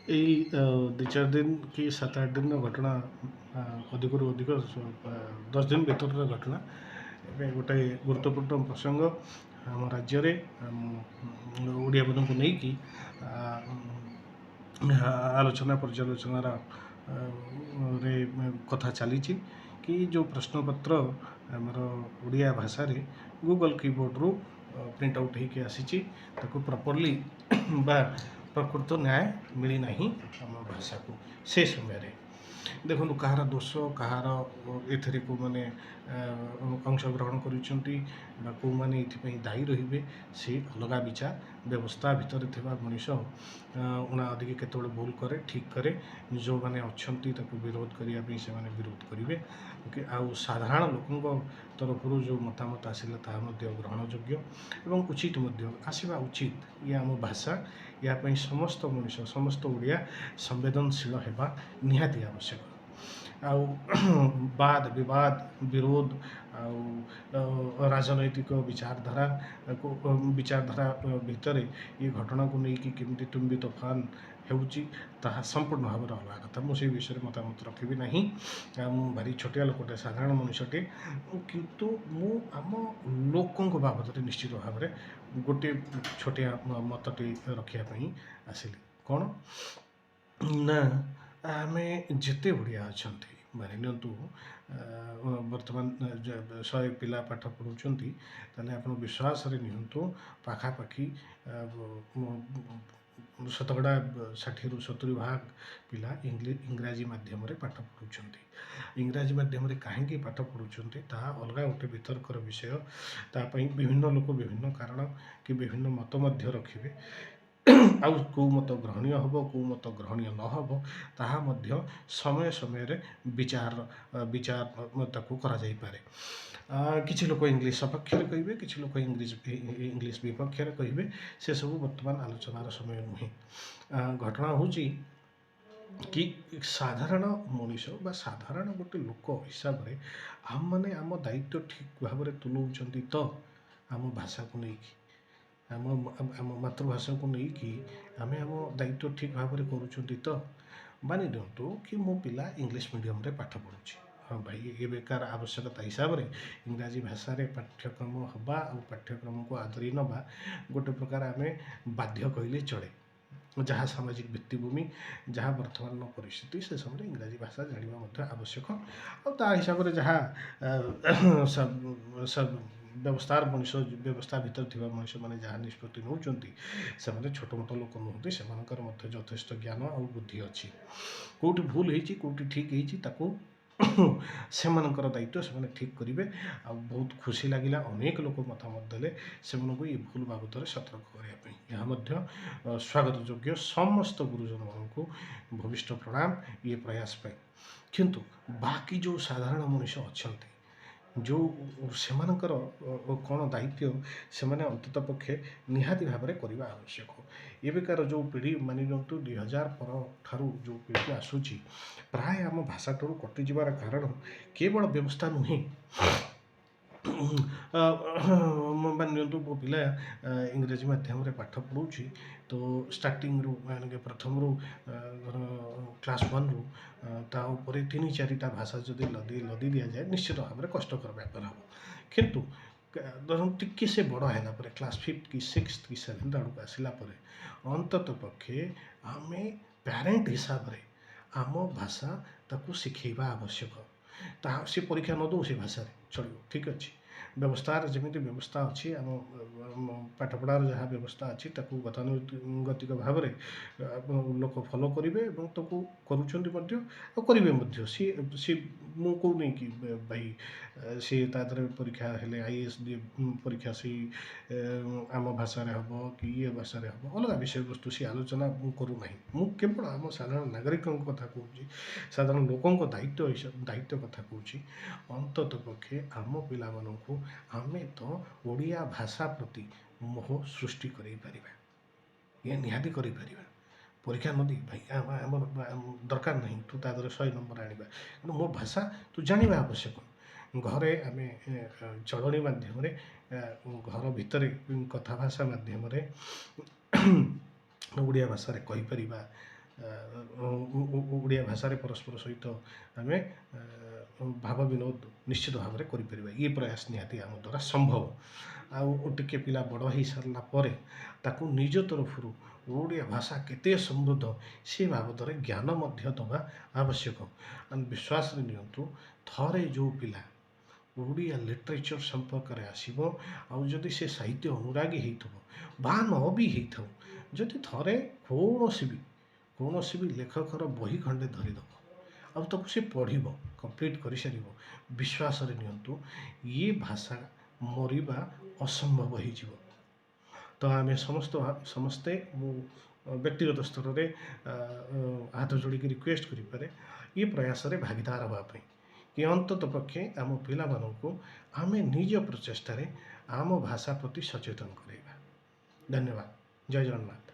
ଏଇ 2-4 ଦିନ କି 7-8 ଦିନର ଘଟଣା, ଅଧିକରୁ ଅଧିକ 10 ଦିନ ଭିତରର ଘଟଣା। ଏବେ ଗୋଟେ ଗୁରୁତ୍ୱପୂର୍ଣ୍ଣ ପ୍ରସଙ୍ଗ ଆମ ରାଜ୍ୟରେ ଓଡ଼ିଆମାନଙ୍କୁ ନେଇକି ଆଲୋଚନା ପର୍ଯ୍ୟାଲୋଚନାର ରେ କଥା ଚାଲିଛି କି ଯେଉଁ ପ୍ରଶ୍ନପତ୍ର ଆମର ଓଡ଼ିଆ ଭାଷାରେ ଗୁଗଲ୍ କିବୋର୍ଡ଼ରୁ ପ୍ରିଣ୍ଟ ଆଉଟ୍ ହେଇକି ଆସିଛି, ତାକୁ ପ୍ରପରଲି ବା ପ୍ରକୃତ ନ୍ୟାୟ ମିଳିନାହିଁ ଆମ ଭାଷାକୁ। ସେ ସମୟରେ ଦେଖନ୍ତୁ, କାହାର ଦୋଷ, କାହାର ଏଥିରେ କେଉଁମାନେ ଅଂଶଗ୍ରହଣ କରୁଛନ୍ତି ବା କେଉଁମାନେ ଏଥିପାଇଁ ଦାୟୀ ରହିବେ, ସେ ଅଲଗା ବିଚାର। ବ୍ୟବସ୍ଥା ଭିତରେ ଥିବା ମଣିଷ ଉଣା ଅଧିକ କେତେବେଳେ ଭୁଲ କରେ, ଠିକ୍ କରେ। ଯେଉଁମାନେ ଅଛନ୍ତି ତାକୁ ବିରୋଧ କରିବା ପାଇଁ, ସେମାନେ ବିରୋଧ କରିବେ। ଓକେ, ଆଉ ସାଧାରଣ ଲୋକଙ୍କ ତରଫରୁ ଯେଉଁ ମତାମତ ଆସିଲା, ତାହା ମଧ୍ୟ ଗ୍ରହଣଯୋଗ୍ୟ ଏବଂ ଉଚିତ ମଧ୍ୟ, ଆସିବା ଉଚିତ। ଇଏ ଆମ ଭାଷା, ଏହା ପାଇଁ ସମସ୍ତ ମଣିଷ, ସମସ୍ତ ଓଡ଼ିଆ ସମ୍ବେଦନଶୀଳ ହେବା ନିହାତି ଆବଶ୍ୟକ। ଆଉ ବାଦ ବିବାଦ, ବିରୋଧ ଆଉ ରାଜନୈତିକ ବିଚାରଧାରା ଭିତରେ ଏ ଘଟଣାକୁ ନେଇକି କେମିତି ତୁମ୍ବି ତୋଫାନ ହେଉଛି, ତାହା ସମ୍ପୂର୍ଣ୍ଣ ଭାବରେ ଅଲଗା କଥା। ମୁଁ ସେଇ ବିଷୟରେ ମତାମତ ରଖିବି ନାହିଁ। ଆଉ ମୁଁ ଭାରି ଛୋଟିଆ ଲୋକଟେ, ସାଧାରଣ ମଣିଷଟେ। କିନ୍ତୁ ମୁଁ ଆମ ଲୋକଙ୍କ ବାବଦରେ ନିଶ୍ଚିତ ଭାବରେ ଗୋଟିଏ ଛୋଟିଆ ମତଟି ରଖିବା ପାଇଁ ଆସିଲି। କ'ଣ ନା, ଆମେ ଯେତେ ଓଡ଼ିଆ ଅଛନ୍ତି, ମାନି ନିଅନ୍ତୁ ବର୍ତ୍ତମାନ 100 ପିଲା ପାଠ ପଢ଼ୁଛନ୍ତି, ତାହେଲେ ଆପଣ ବିଶ୍ୱାସରେ ନିଅନ୍ତୁ, ପାଖାପାଖି ଶତକଡ଼ା 60ରୁ 70 ଭାଗ ପିଲା ଇଂରାଜୀ ମାଧ୍ୟମରେ ପାଠ ପଢ଼ୁଛନ୍ତି। ଇଂରାଜୀ ମାଧ୍ୟମରେ କାହିଁକି ପାଠ ପଢ଼ୁଛନ୍ତି, ତାହା ଅଲଗା ଗୋଟେ ବିତର୍କର ବିଷୟ। ତା ପାଇଁ ବିଭିନ୍ନ ଲୋକ ବିଭିନ୍ନ କାରଣ କି ବିଭିନ୍ନ ମତ ମଧ୍ୟ ରଖିବେ। ଆଉ କେଉଁ ମତ ଗ୍ରହଣୀୟ ହେବ, କେଉଁ ମତ ଗ୍ରହଣୀୟ ନ ହେବ, ତାହା ମଧ୍ୟ ସମୟ ସମୟରେ ବିଚାର ବିଚାର ତାକୁ କରାଯାଇପାରେ। କିଛି ଲୋକ ଇଂଲିଶ ସପକ୍ଷରେ କହିବେ, କିଛି ଲୋକ ଇଂଲିଶ ବିପକ୍ଷରେ କହିବେ। ସେସବୁ ବର୍ତ୍ତମାନ ଆଲୋଚନାର ସମୟ ନୁହେଁ। ଘଟଣା ହେଉଛି କି ସାଧାରଣ ମଣିଷ ବା ସାଧାରଣ ଗୋଟେ ଲୋକ ହିସାବରେ ଆମମାନେ ଆମ ଦାୟିତ୍ୱ ଠିକ୍ ଭାବରେ ତୁଲଉଛନ୍ତି ତ? ଆମ ଭାଷାକୁ ନେଇକି, ଆମ ଆମ ମାତୃଭାଷାକୁ ନେଇକି ଆମେ ଆମ ଦାୟିତ୍ୱ ଠିକ୍ ଭାବରେ କରୁଛନ୍ତି ତ? ମାନି ନିଅନ୍ତୁ କି ମୋ ପିଲା ଇଂଲିଶ ମିଡ଼ିୟମରେ ପାଠ ପଢ଼ୁଛି। ହଁ ଭାଇ, ଏବେକାର ଆବଶ୍ୟକତା ହିସାବରେ ଇଂରାଜୀ ଭାଷାରେ ପାଠ୍ୟକ୍ରମ ହେବା ଆଉ ପାଠ୍ୟକ୍ରମକୁ ଆଦରି ନେବା ଗୋଟେ ପ୍ରକାର ଆମେ ବାଧ୍ୟ କହିଲେ ଚଳେ। ଯାହା ସାମାଜିକ ଭିତ୍ତିଭୂମି, ଯାହା ବର୍ତ୍ତମାନର ପରିସ୍ଥିତି, ସେ ସମୟରେ ଇଂରାଜୀ ଭାଷା ଜାଣିବା ମଧ୍ୟ ଆବଶ୍ୟକ। ଆଉ ତା ହିସାବରେ ଯାହା ବ୍ୟବସ୍ଥାର ମଣିଷ, ବ୍ୟବସ୍ଥା ଭିତରେ ଥିବା ମଣିଷମାନେ ଯାହା ନିଷ୍ପତ୍ତି ନେଉଛନ୍ତି, ସେମାନେ ଛୋଟ ମୋଟ ଲୋକ ନୁହନ୍ତି। ସେମାନଙ୍କର ମଧ୍ୟ ଯଥେଷ୍ଟ ଜ୍ଞାନ ଆଉ ବୁଦ୍ଧି ଅଛି। କେଉଁଠି ଭୁଲ ହେଇଛି, କେଉଁଠି ଠିକ୍ ହେଇଛି, ତାକୁ ସେମାନଙ୍କର ଦାୟିତ୍ୱ, ସେମାନେ ଠିକ୍ କରିବେ। ଆଉ ବହୁତ ଖୁସି ଲାଗିଲା, ଅନେକ ଲୋକ ମତାମତ ଦେଲେ ସେମାନଙ୍କୁ ଏ ଭୁଲ ବାବଦରେ ସତର୍କ କରିବା ପାଇଁ। ଏହା ମଧ୍ୟ ସ୍ୱାଗତ ଯୋଗ୍ୟ। ସମସ୍ତ ଗୁରୁଜନମାନଙ୍କୁ ଭୂମିଷ୍ଠ ପ୍ରଣାମ ଇଏ ପ୍ରୟାସ ପାଇଁ। କିନ୍ତୁ ବାକି ଯେଉଁ ସାଧାରଣ ମଣିଷ ଅଛନ୍ତି, ଯେଉଁ ସେମାନଙ୍କର କ'ଣ ଦାୟିତ୍ୱ, ସେମାନେ ଅନ୍ତତଃ ପକ୍ଷେ ନିହାତି ଭାବରେ କରିବା ଆବଶ୍ୟକ। ଏବେକାର ଯେଉଁ ପିଢ଼ି, ମାନି ନିଅନ୍ତୁ 2000 ପରଠାରୁ ଯେଉଁ ପିଢ଼ି ଆସୁଛି, ପ୍ରାୟ ଆମ ଭାଷାଠାରୁ କଟିଯିବାର କାରଣ କେବଳ ବ୍ୟବସ୍ଥା ନୁହେଁ। ମାନି ନିଅନ୍ତୁ ମୋ ପିଲା ଇଂରାଜୀ ମାଧ୍ୟମରେ ପାଠ ପଢ଼ୁଛି, ତ ଷ୍ଟାର୍ଟିଂରୁ ମାନେ ପ୍ରଥମରୁ, ଧର କ୍ଲାସ୍ 1ରୁ ତା ଉପରେ ତିନି ଚାରିଟା ଭାଷା ଯଦି ଲଦି ଲଦି ଦିଆଯାଏ, ନିଶ୍ଚିତ ଭାବରେ କଷ୍ଟକର ବ୍ୟାପାର ହେବ। କିନ୍ତୁ ଧରନ୍ତୁ ଟିକେ ସେ ବଡ଼ ହେଲା ପରେ, କ୍ଲାସ୍ 5th କି 6th କି 7th ଆଡ଼କୁ ଆସିଲା ପରେ, ଅନ୍ତତଃ ପକ୍ଷେ ଆମେ ପ୍ୟାରେଣ୍ଟ ହିସାବରେ ଆମ ଭାଷା ତାକୁ ଶିଖେଇବା ଆବଶ୍ୟକ। ତାହା ସେ ପରୀକ୍ଷା ନ ଦେଉ ସେ ଭାଷାରେ, ଚଳିବ, ଠିକ୍ ଅଛି। ବ୍ୟବସ୍ଥାର ଯେମିତି ବ୍ୟବସ୍ଥା ଅଛି, ଆମ ପାଠପଢ଼ାର ଯାହା ବ୍ୟବସ୍ଥା ଅଛି, ତାକୁ ଗତାନୁଗତିକ ଭାବରେ ଲୋକ ଫଲୋ କରିବେ ଏବଂ ତାକୁ କରୁଛନ୍ତି ମଧ୍ୟ ଆଉ କରିବେ ମଧ୍ୟ। ସିଏ ସିଏ ମୁଁ କହୁନି କି ଭାଇ ସିଏ ତା ଦେହରେ ପରୀକ୍ଷା ହେଲେ, ଆଇଏଏସ୍ ପରୀକ୍ଷା ସେଇ ଆମ ଭାଷାରେ ହେବ କି ଇଏ ଭାଷାରେ ହେବ, ଅଲଗା ବିଷୟବସ୍ତୁ, ସେ ଆଲୋଚନା ମୁଁ କରୁନାହିଁ। ମୁଁ କେବଳ ଆମ ସାଧାରଣ ନାଗରିକଙ୍କ କଥା କହୁଛି, ସାଧାରଣ ଲୋକଙ୍କ ଦାୟିତ୍ୱ କଥା କହୁଛି। ଅନ୍ତତଃ ପକ୍ଷେ ଆମ ପିଲାମାନଙ୍କୁ ଆମେ ତ ଓଡ଼ିଆ ଭାଷା ପ୍ରତି ମୋହ ସୃଷ୍ଟି କରାଇ ପାରିବା। ଇଏ ନିହାତି କରିପାରିବା। ପରୀକ୍ଷା ନ ଦେଇ ଭାଇ, ଆମର ଦରକାର ନାହିଁ ତୁ ତା ଦେହରେ 100 ନମ୍ବର ଆଣିବା, କିନ୍ତୁ ମୋ ଭାଷା ତୁ ଜାଣିବା ଆବଶ୍ୟକ। ଘରେ ଆମେ ଚଳଣି ମାଧ୍ୟମରେ, ଘର ଭିତରେ କଥା ଭାଷା ମାଧ୍ୟମରେ ଓଡ଼ିଆ ଭାଷାରେ କହିପାରିବା। ଓଡ଼ିଆ ଭାଷାରେ ପରସ୍ପର ସହିତ ଆମେ ଭାବ ବିନୋଦ ନିଶ୍ଚିତ ଭାବରେ କରିପାରିବା। ଇଏ ପ୍ରୟାସ ନିହାତି ଆମ ଦ୍ୱାରା ସମ୍ଭବ। ଆଉ ଟିକେ ପିଲା ବଡ଼ ହେଇସାରିଲା ପରେ ତାକୁ ନିଜ ତରଫରୁ ଓଡ଼ିଆ ଭାଷା କେତେ ସମୃଦ୍ଧ, ସେ ବାବଦରେ ଜ୍ଞାନ ମଧ୍ୟ ଦେବା ଆବଶ୍ୟକ। ଆମେ ବିଶ୍ୱାସରେ ନିଅନ୍ତୁ, ଥରେ ଯେଉଁ ପିଲା ଓଡ଼ିଆ ଲିଟରେଚର୍ ସମ୍ପର୍କରେ ଆସିବ, ଆଉ ଯଦି ସେ ସାହିତ୍ୟ ଅନୁରାଗୀ ହେଇଥିବ ବା ନ ବି ହେଇଥାଉ, ଯଦି ଥରେ କୌଣସି ବି ଲେଖକର ବହି ଖଣ୍ଡେ ଧରିଦେବ ଆଉ ତାକୁ ସେ ପଢ଼ିବ, କମ୍ପ୍ଲିଟ୍ କରିସାରିବ, ବିଶ୍ୱାସରେ ନିଅନ୍ତୁ, ଇଏ ଭାଷା ମରିବା ଅସମ୍ଭବ ହେଇଯିବ। ତ ଆମେ ସମସ୍ତେ, ମୁଁ ବ୍ୟକ୍ତିଗତ ସ୍ତରରେ ହାତ ଯୋଡ଼ିକି ରିକ୍ୱେଷ୍ଟ କରିପାରେ ଏ ପ୍ରୟାସରେ ଭାଗିଦାର ହେବା ପାଇଁ କି ଅନ୍ତତଃ ପକ୍ଷେ ଆମ ପିଲାମାନଙ୍କୁ ଆମେ ନିଜ ପ୍ରଚେଷ୍ଟାରେ ଆମ ଭାଷା ପ୍ରତି ସଚେତନ କରାଇବା। ଧନ୍ୟବାଦ। ଜୟ ଜଗନ୍ନାଥ।